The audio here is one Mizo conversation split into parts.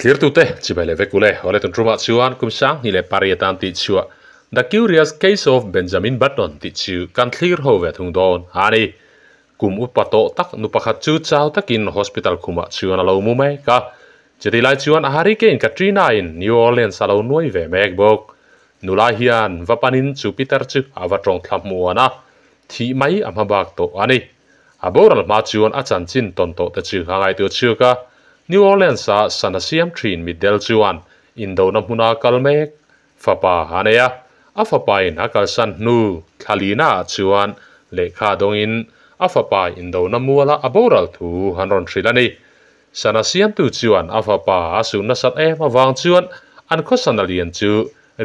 Thlirtute chibai leh vek ule awle tun tumah chuan kum 2008 an tih chhuah The Curious Case of Benjamin Button tih chu kan thlir ho ve thung dawn a ni. Kum upa tawh tak nu pakhat chu chau takin hospital khumah chuan a lo mu mek a. Chutih lai chuan Hurricane Katrina in New Orleans a lo nuai ve mek bawk. Nula hian va panin chu pitar chu a va tawng thla hmuan a, thih mai a hma bak tawh a ni. A boral hma chuan a chanchin tawn tawh te chu a ngaihtuah chhuak a, New Orleans-a sana siam thin mitdel chuan indona hmuna kal mek fapa a nei a, a fapain a kalsan hnu thlalina ah chuan lehkha dawngin a fapa indona muala a boral thu an rawn hrilh a ni. Sana siamtu chuan a fapa a suh nasat em avang chuan an khaw sana lian chu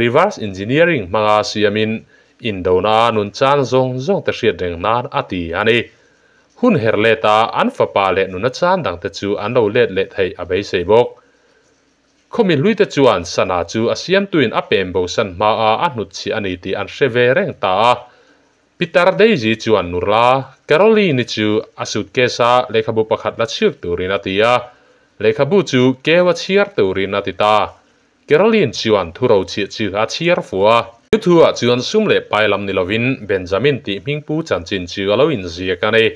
reverse engineering hmanga siamin indona nun chan zawng zawng te hriat reng nan a ti a ni. Hun her let a, an fapa leh nuna chan dangte chu an lo let leh theih a beisei bawk. Khawmi hluite chuan sana chu a siamtuin a pem bosan hmaa a hnutchhiah a ni tih an hre ve reng ta a. Pitar Daisy chuan Nurla Caroline-i chu a suitcase-a lehkhabu pakhat la chhiar turin a ti a, lehkhabu chu keu a chhiar turin a ti ta. Caroline chuan thuro chhiah chu a chhiar fu a. Chu thuah chuan sum leh pai lam ni lovin Benjamin tih hmingpu chanchin chu a lo inziak a ni.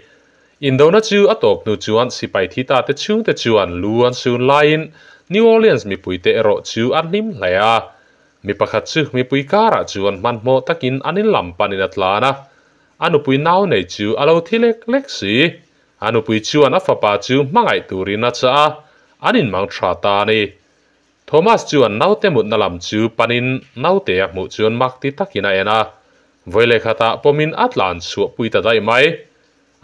Indona chu a tawp hnu chuan sipai thi ta te chhungte chuan lu an sun laiin New Orleans mipuite erawh chu an hlim hle a. Mi pakhat chu mipui karah chuan hmanhmawh takin an in lam panin a tlan a. A nupui nau nei chu a lo thi lek lek si. A nupui chuan a fapa chu hmangaih turin a chah a, an inmang tha ta a ni. Thomas chuan naute mutna lam chu panin naute a hmuh chuan mak ti takin a en a, vawi leh khatah pawmin a tlan chhuah pui ta daih mai.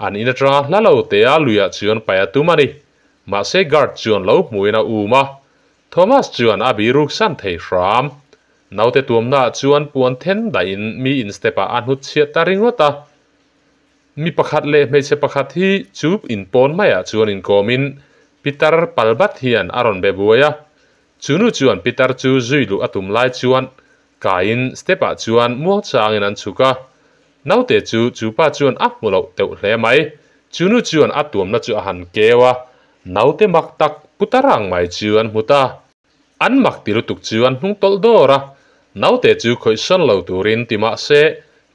An in atanga hla lo te a luiah chuan paih a tum a ni. Mahse guard chuan lo hmuhin a um a, Thomas chuan a biruk san thei hram. Naute tuamnaah chuan puan then daihin mi in step ah a hnut chhiat ta ringawt a. Mi pakhat leh hmeichhe pakhat hi chu inpawn maiah chuan inkawmin pitar palbat hian a rawn be buai a. Chu nu chuan pitar chu zui luh a tum lai chuan kaiin step-ah chuan muang changin an chhuk a. Naute chu chu pa chuan a hmu loh teuh hle mai. Chu nu chuan a tuamna chu a han keu a, naute mak tak putar ang mai chu an hmu ta. An mak ti lutuk chu an hnung tawlh dawr a, naute chu khawihsawn lo turin ti mah se,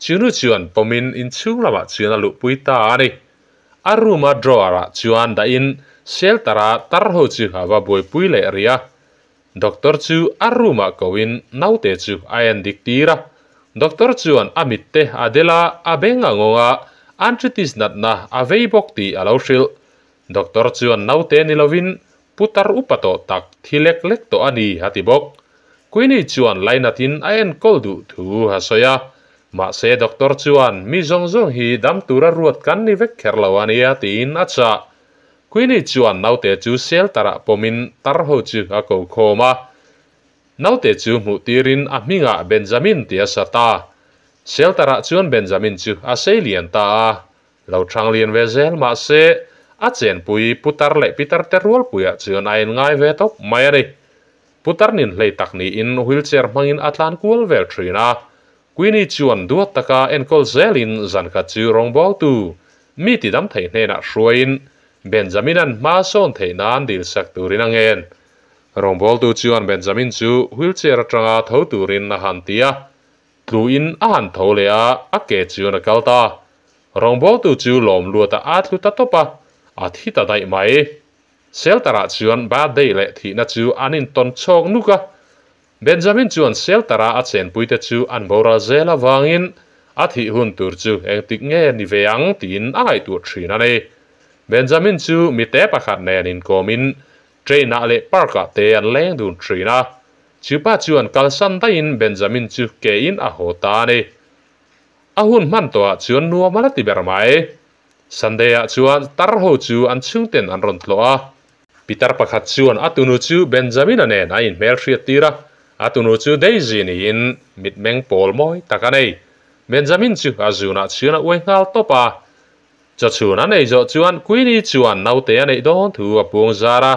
chunu chuan pawmin inchhung lamah chuan a luhpui ta a ni. A room-a drawer-ah chuan dahin shelter-a tar ho chu a va buaipui leh rih a. Doctor chu a room-ah kohin naute chu a en dik tir a. Doctor chuan a mitte a del a, a beng a ngawng a, arthritis natna a vei bawk tih a lo hrilh. Doctor chuan naute ni lovin Putar upa tawh tak thi lek lek tawh a ni, a ti bawk. Queenie chuan lainatin a enkawl duh thu a sawi a. Mahse doctor chuan mi zawng zawng hi dam tura ruat kan ni vek kher lo a nia tiin a chah. Queenie chuan naute chu shelter-ah pawmin tar ho chu a ko khawm a. Naute chu hmuh tirin a hmingah Benjamin tih a sa ta. Shelter-ah chuan Benjamin chu a sei lian ta a. Lo chang lian ve zel mahse, a chenpui putar leh pitar te rualpuiah chuan a inngai ve tawp mai a ni. Putar nin hlei tak niin wheelchair hmangin a tlan kual vel thin a. Queenie chuan duat taka enkawl zelin zan khat chu rawngbawltu mi tidam thei hnenah hruaiin Benjamin-a'n hma sawn theih nan dilsak turin a ngen. Rawngbawltu chuan Benjamin chu wheelchair atanga tho turin a han ti a. Tluin a han tho leh a, a ke chuan a kal ta. Rawngbawltu chu lawm luat a a tlu ta tawp a, a thi ta daih mai. Shelter-ah chuan birthday leh thihna chu an intawn chhawk nuk a. Benjamin chuan shelter-a a chenpuite chu an boral zel avangin a thih hun tur chu engtik nge ni ve ang tiin a ngaihtuah thin a ni. Benjamin chu mite pakhat nen inkawmin train-ah leh park-ah te an leng dun thin a. Chupa chuan kalsan daihin Benjamin chu kein a haw ta a ni. A hun hman tawhah chuan nuam a la ti ber mai. Sunday-ah chuan tar ho chu an chhungten an rawn tlawh a. Pitar pakhat chuan a tunu chu Benjamin-a nen a inhmel hriat tir a, a tunu chu Daisy niin mitmeng pawl mawi tak a nei. Benjamin chu a zunah chuan a uai nghal tawp a. Chawchhun a nei zawh chuan Queenie chuan naute a neih dawn thu a puang zar a.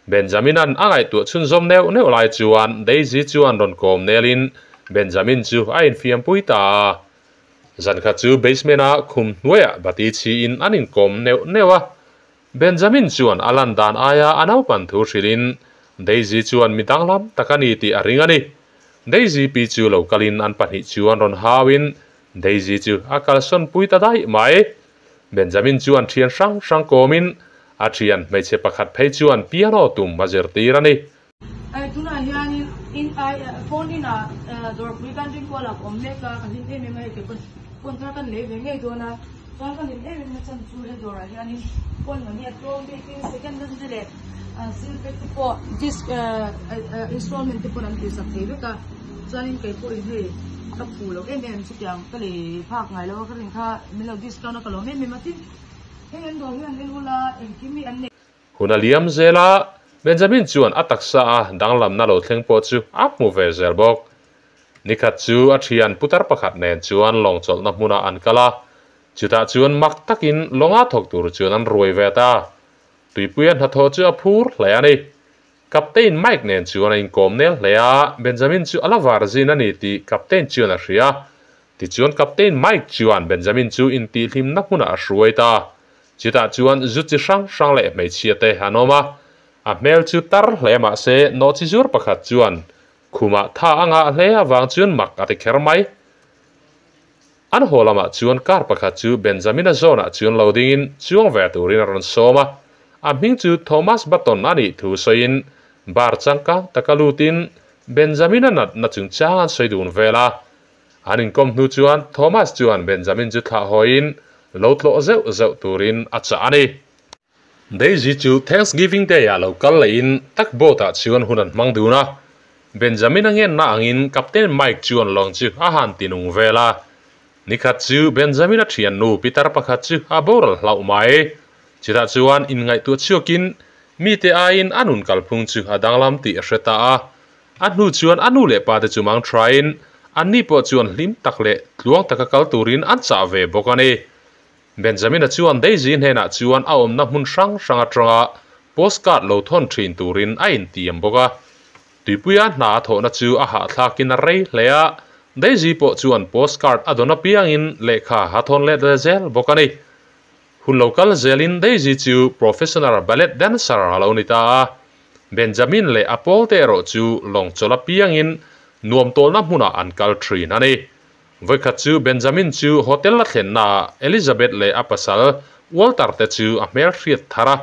Benjamin-a'n a ngaihtuah chhunzawm neuh neuh lai chuan Daisy chuan rawn kawm nelin Benjamin chu a infiampui ta a. Zan khat chu basement-a khum hnuaiah bati chhiin an inkawm neuh neuh a. Benjamin chuan a lan dan aia a naupan thu hrilhin Daisy chuan mi danglam tak a ni tih a ring a ni. Daisy pi chu lo kalin an pahnih chuan rawn hauin Daisy chu a kalsawn pui ta daih mai. Benjamin chuan thian hrang hrang kawmin a thian hmeichhe pakhat phei chuan piano tum a zirtir a ni. Tunah hianin in ai phone inah dawrpui kan ring kual a awm mek a, ka hlim em em a hei keipawh phone thar kan lei ve ngei dawn a, chuan ka hlim em em na chhan chu he dawrah hianin phone man hi a tlawm bikin second hand te leh sil pack te pawh disc installment te pawh an tihsak thei vek a, chuanin keipawhin hei ka phu loh em em chutiang ka lei phak ngai lo a ka rin kha min lo discount a ka lawm em em a tin heng an dawr hian en ula engkim hi an nei. Hun a liam zel a, Benjamin chuan a taksa a danglamna lo thleng pawh chu a hmu ve zel bawk. Nikhat chu a thian putar pakhat nen chuan lawng chawlhna hmunah an kal a, chutah chuan mak takin lawnga thawk tur chuan an ruai ve ta. Tuipuia hnathawh chu a phur hle a ni. Captain Mike nen chuan a inkawm nel hle a, Benjamin chu a la var zin a ni tih Captain chuan a hria. Tichuan Captain Mike chuan Benjamin chu intihhlimna hmunah a hruai ta. Chutah chuan zu chi hrang hrang leh hmeichhia te an awm a, a hmel chu tar hle mah se nawhchi zur pakhat chuan khumah tha a ngah hle avang chuan mak a ti kher mai. An haw lamah chuan car pakhat chu Benjamina zawnah chuan lo dingin chuang ve turin a rawn sawm a, a hming chu Thomas Button a nih thu sawiin bar changkang taka lutin Benjamina natna chungchang an sawi dun vel a. An inkawm hnu chuan Thomas chuan Benjamin chu thlah hawiin lo tlawh zeuh zeuh turin a chah a ni. Daisy chu Thanksgiving Day ah lo kal lehin tugboat ah chuan hun an hmang dun a. Benjamin a ngenna angin Captain Mike chuan lawng chu a han ti nung vel a. Nikhat chu Benjamin a thiannu pitar pakhat chu a boral hlauh mai. Chutah chuan inngaihtuah chhuakin mite aiin a nun kalphung chu a danglam tih a hre ta a. A hnu chuan a nu leh pa te chu mang thain anni pawh chuan hlim tak leh tluang taka kal turin an chah ve bawk a ni. Benjamina chuan Daisy hnenah chuan a awmna hmun hrang hrang atanga postcard lo thawn thin turin a intiam bawk a. Tuipuia hna a thawhna chu a hahthlakin a rei hle a, Daisy pawh chuan postcard a dawn apiangin lehkha a thawn let ve zel bawk a ni. Hun lo kal zelin Daisy chu professional ballet dancer a lo ni ta a, Benjamin leh a pawlte erawh chu lawng chawlh apiangin nuam tawlna hmunah an kal thin a ni. Vawikhat chu Benjamin chu hotel a thlennaah Elizabeth leh a pasal Walter te chu a hmel hriat thar a,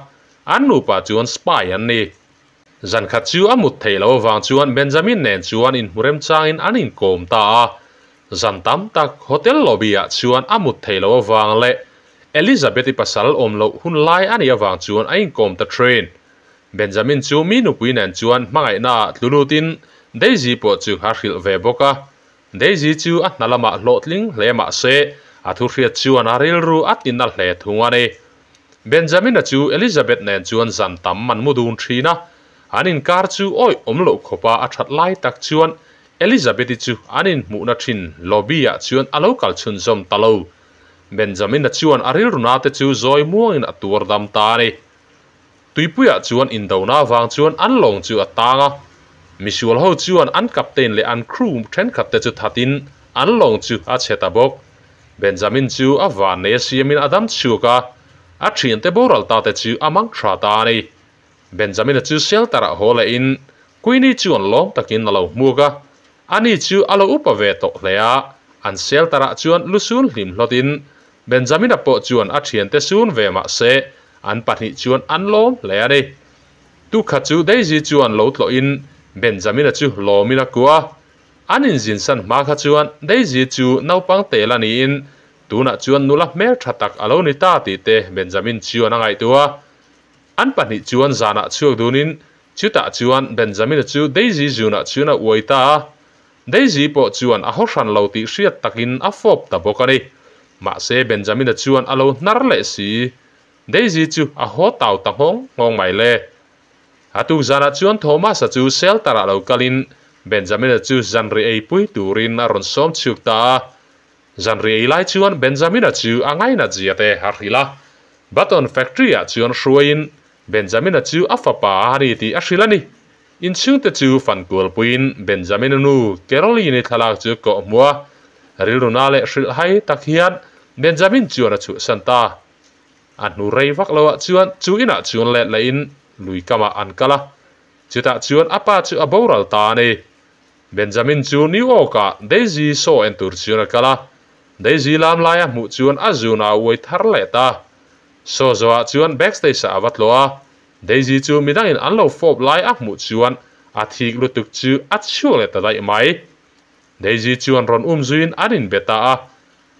an nupa chuan spy an ni. Zankhat chu a mut theih loh avang chuan Benjamin nen chuan inhmu remchangin an inkawm ta a. Zan tam tak hotel lobby ah chuan a mut theih loh avang leh Elizabeth-i pasal awm loh hun lai a nih avang chuan a inkawm ta thin. Benjamin chu mi nupui nen chuan hmangaihna ah tlu lutin Daisy pawh chu a hrilh ve bawk a. Daisy chu a hna lamah hlawhtling hle mah se a thuhriat chuan a rilru a tina hle thung a ni. Benjamina chu Elizabeth nen chuan zan tam an mu dun thin a, an inkar chu awih awm loh khawpa a that lai tak chuan Elizabeth-i chu an inhmuhna thin lobby-ah chuan a lo kal chhunzawm ta lo. Benjamina chuan a rilruna te chu zawi muangin a tuar dam ta a ni. Tuipuiah chuan indona avang chuan an lawng chu a tang a, misual ho chuan an captain leh an crew thenkhat te chu thatin an lawng chu a chhe ta bawk. Benjamin chu a van nei a siamin a dam chhuak a, a thiante boral ta te chu a mang tha ta a ni. Benjamin-a chu shelter-ah haw lehin Queenie chuan lawm takin a lo hmuk a, ani chu a lo upa ve tawh hle a, an shelter-ah chuan lu sun hlim hlawtin Benjamin-a pawh chuan a thiante sun ve mah se an pahnih chuan an lawm hle a ni. Tukha chu Daisy chuan lo tlawhin Benjamin-a chu lawmin a kuah a, An inzinsan hma kha chuan Daisy chu naupang tel a niin tunah chuan nula hmel tha tak a lo ni ta tih te Benjamin chuan a ngaihtuah a. An pahnih chuan zanah chhuak dunin chutah chuan Benjamin-a chu Daisy zunah chuan a uai ta a. Daisy pawh chuan a haw hran lo tih hriat takin a fawp ta bawk a ni. Mahse Benjamin-a chuan a lo hnar leh si. Daisy chu a haw tau ta nghawng nghawng mai le. A tuk zanah chuan Thomas-a chu shelter-ah lo kalin Benjamin-a chu zanri eipui turin a rawn sawm chhuk ta a. Zanri ei lai chuan Benjamin-a chu a ngainat zia te a hrilh a. Button factory-ah chuan hruaiin Benjamin-a chu a fapa a ni tih a hrilh a ni. Inchhungte chu fan kualpuiin Benjamin-a nu Caroline-i thlalak chu kawh hmu a. Rilruna leh hrilhhai tak hian Benjamin chuan a chhuahsan ta. A hnu rei vak loah chuan chu inah chuan let lehin lui kamah an kal a. Chutah chuan a pa chu a boral ta a ni. Benjamin chu New York-ah Daisy show en tur chuan a kal a. Daisy lam laia hmuh chuan a zun a uai thar leh ta. Show zawhah chuan backstage-ah a va tlawh a. Daisy chu midangin an lo fawp lai a hmuh chuan a thik lutuk chu a chhuak leh ta daih mai. Daisy chuan rawn um zuiin an inbe ta a.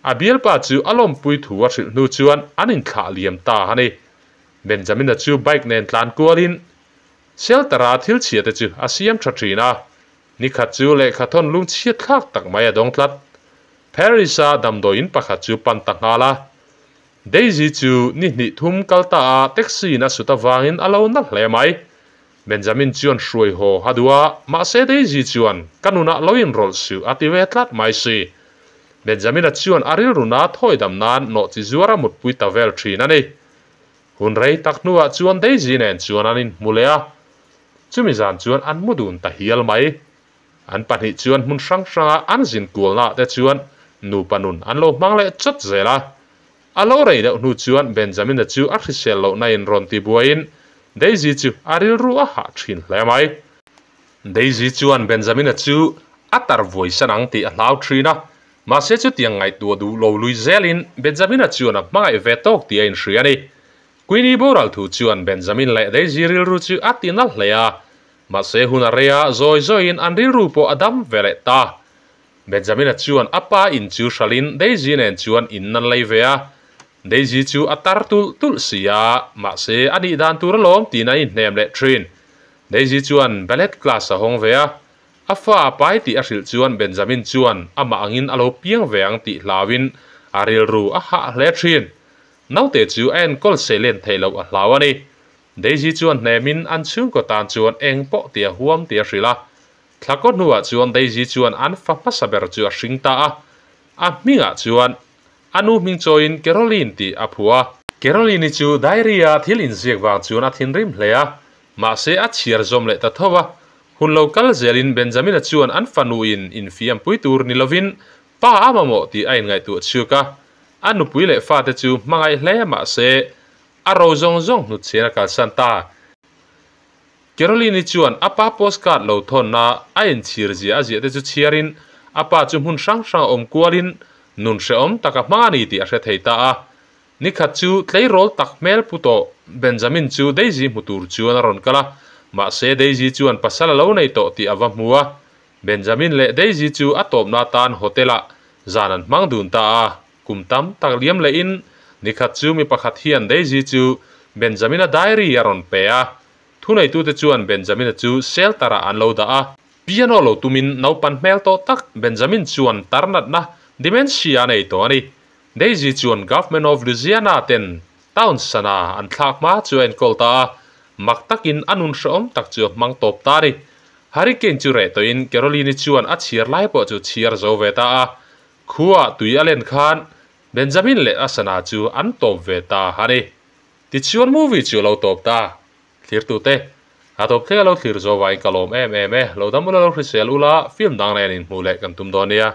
A bialpa chu a lawmpui thu a hrilh hnu chuan an inthlah liam ta a ni. Benjamin-a chu bike nen tlan kualin shelter-a thil chhia te chu a siam tha thin a. Nikhat chu lehkhathawn lungchhiat thlak tak mai a dawng tlat. Paris-a damdawiin pakhat chu pan ta nghal a. Daisy chu ni hnih thum kal ta a taxi-in a sut avangin a lo na hle mai. Benjamin chuan hruai haw a duh a, mahse Daisy chuan, Ka nunah lo inrawlh suh a ti ve tlat mai si. Benjamin-a chuan a rilruna thawi dam nan nawhchi zuar a mutpui ta vel thin a ni. Hun rei tak hnuah chuan Daisy nen chuan an inhmu leh a, chumi zan chuan an mu dun ta hial mai. An pahnih chuan hmun hrang hranga an zin kualnaah te chuan nupa nun an lo hmang leh chawt zel a. A lo rei deuh hnu chuan Benjamin-a chu a hrisel lohna in rawn ti buaiin Daisy chu a rilru a hah thin hle mai. Daisy chuan Benjamin-a chu a tar vuai san ang tih a hlau thin a, mahse chutiang ngaihtuah duh lo lui zelin Benjamin-a chuan a hmangaih ve tawk tih a inhria a ni. Queenie boral thu chuan Benjamin leh Daisy rilru chu a ti na hle a, mahse hun a rei a, zawi zawiin an rilru pawh a dam ve leh ta. Benjamin-a chuan a pa in chu hralhin Daisy nen chuan in an lei ve a. Daisy chu a tar tulh tulh si a, mahse a nih dan tur alawm tiin a inhnem leh thin. Daisy chuan ballet class a hawng ve a, a fa a pai tih a hrilh chuan Benjamin chuan amah angin a lo piang ve ang tih hlauin a rilru a hah hle thin. Naute chu a enkawl seilen theih loh a hlau a ni. Daisy chuan hnemin an chhungkaw tan chuan eng pawh tih a huam tih a hrilh a. Thla kaw hnuah chuan Daisy chuan an fa hmasa ber chu a hring ta a, a hmingah chuan a nu hming chawiin Caroline tih a phuah a. Caroline-i chu diary-a thil inziak vang chuan a thinrim hle a, mahse a chhiar zawm leh ta tho a. Hun lo kal zelin Benjamin-a chuan an fanuin infiampui tur ni lovin pa a mamawh tih a inngaihtuah chhuak a, a nupui leh fate chu hmangaih hle mahse a ro zawng zawng hnutchhian a kalsan ta. Caroline-i chuan a pa postcard lo thawnna a inchhir zia a ziah te chu chhiarin a pa chu hmun hrang hrang a awm kualin nun hrehawm tak a hmang a ni tih a hre thei ta a. Nikhat chu tleirawl tak hmel pu tawh Benjamin chu Daisy hmu tur chuan a rawn kal a, mahse Daisy chuan pasal a lo nei tawh tih a va hmu a. Benjamin leh Daisy chu a tawpna atan hotel-ah zan an hmang dun ta a. Kum tam tak liam lehin nikhat chu mi pakhat hian Daisy chu Benjamin-a diary a rawn pe a. Thuneitute chuan Benjamin-a chu shelter-ah an lo dah a. Piano lo tumin naupan hmel tawh tak Benjamin chuan tar natna dementia a nei tawh a ni. Daisy chuan Government of Louisiana ten town sana an thlak hma chu a enkawl ta a, mak takin a nun hrehawm tak chu a hmang tawp ta a ni. Hurricane chu reh tawhin Caroline-i chuan a chhiar lai pawh chu chhiar zo ve ta a. Khuaah tui a len khan Benjamin leh a sana chu an tawp ve ta a ni. Tichuan movie chu a lo tawp ta. Thlirtute, a tawp thleng a lo thlir zo vangin ka lawm em em e. Lo dam ula lo hrisel ula, film dang nen inhmuh leh kan tum dawn nia.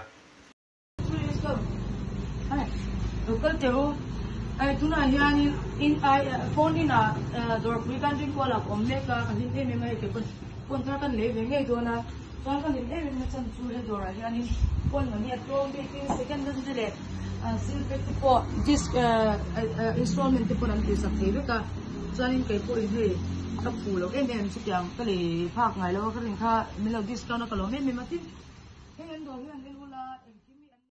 Lo kal teh u. Ai tunah hianin in ai phone in ah dawrpui kan ring kual ah ka awm mek a, ka hlim em em a hei kei pawn phone thar kan lei ve ngei dawn a, chuan ka hlim em em na chhan chu he dawrah hianin phone man hi a tlawm bikin second hand te leh sil pack te pawh disc installment te pawn an tihsak thei vek a, chuanin kei pawhin hei ka phu loh em em chutiang ka lei phak ngai lo a ka rin kha min lo discount a ka lawm em em a tin heng an dawr hian en ula.